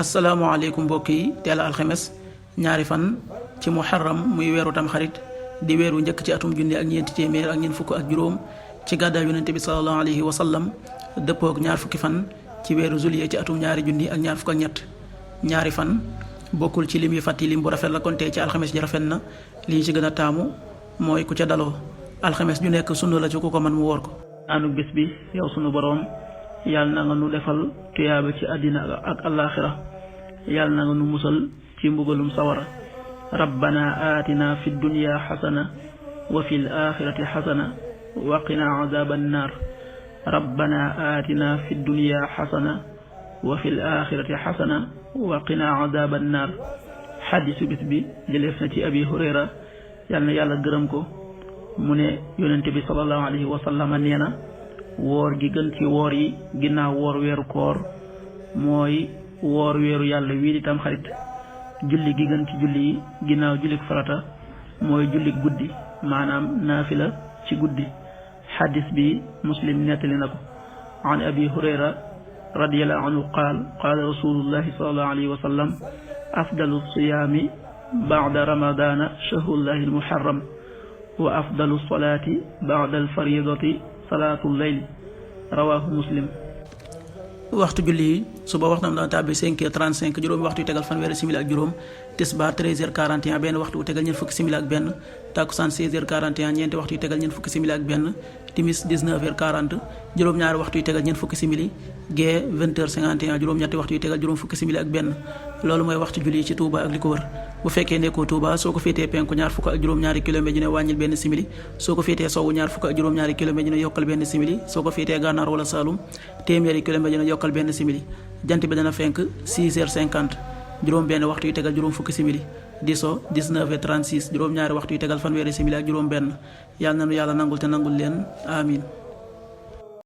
asalaamaaleykum mbokk yi teel a alxemes ñaari fan ci muharram muy weeru tamxarit di weeru njëkk ci atum junni ak ñeenti téeméer ak ñeent fukk ak juróom ci gàddaay yonente bi sallallahu alayhi wa sallam dëppook ñaar fukki fan ci weeru juillet ci atum ñaari junni ak ñaar fukk ak ñett ñaari fan bokkul ci lim yi fàtti lim bu rafet la kon tey ci alxemes ji rafet na li ñu ci gën a taamu mooy ku ca daloo alxemes ju nekk sunna la ci ku ko man mu woor ko anu bés bi yow sunu boroom yàlla na nga nu defal tuyaaba ci àddina ak alaaxira yàlla na nga nu musal ci mbugalum sawara rabbana aatina fi dunya xasana wa fi l axirati xasana wa qina azaban naar rabbana aatina fi dunya xasana wa fi l axirati xasana wa qina azaban naar xadisu bis bi jëleef na ci abi hurayra yàlla na yàlla gërëm ko mu ne yonente bi sallallahu alayhi wa sallam nee na woor gi gën ci woor yi ginnaaw woor weeru koor mooy woor weeru yàlla wii di tamxarit julli gi gën ci julli yi ginnaaw jullik farata mooy jullik guddi maanaam naafila ci guddi xadis bi muslim nettali na ko an abi hurayra radiallahu anhu qaala rasulullahi salallahu alayhi wa sallam afdalu siyaami baada ramadana shahrullahi almuharram wa afdalu salaati baada alfaridati salaatul layl rawaahu muslim. waxtu julli yi suba waxtam dana tàbbi 5h35 juróomi waxtu yu tegal fanweeri simili ak juróom tisbaar 13h41 benn waxtu yu tegal ñeent fukki simili ak benn takkusaan 16h41 ñeenti waxtu yu tegal ñeent fukki simili ak benn timis 19h40 juróom-ñaari waxtu yu tegal ñeent fukki simili gee 20h51 juróom-ñetti waxtu yu tegal juróom fukki simili ak benn loolu mooy waxtu julli yi ci Touba ak li ko wër bu fekkee nekkoo Touba soo ko féetee penku ñaar fukk ak juróom-ñaari kilomètre ñu ne wàññil benn simili soo ko féetee sowwu ñaar fukk ak juróom-ñaari kilomètre ñu ne yokkal benn simili soo ko féetee gànnaar wala Saalum téeméeri kilomètre ñu ne yokkal benn simili jant bi dana fenk 6h50 juróom benn waxtu yu tegal juróom fukki simili di so 19h36 juróom-ñaari waxtu yu tegal fanweeri simili ak juróom benn yàlla nanu yàlla nangul te nangul leen amin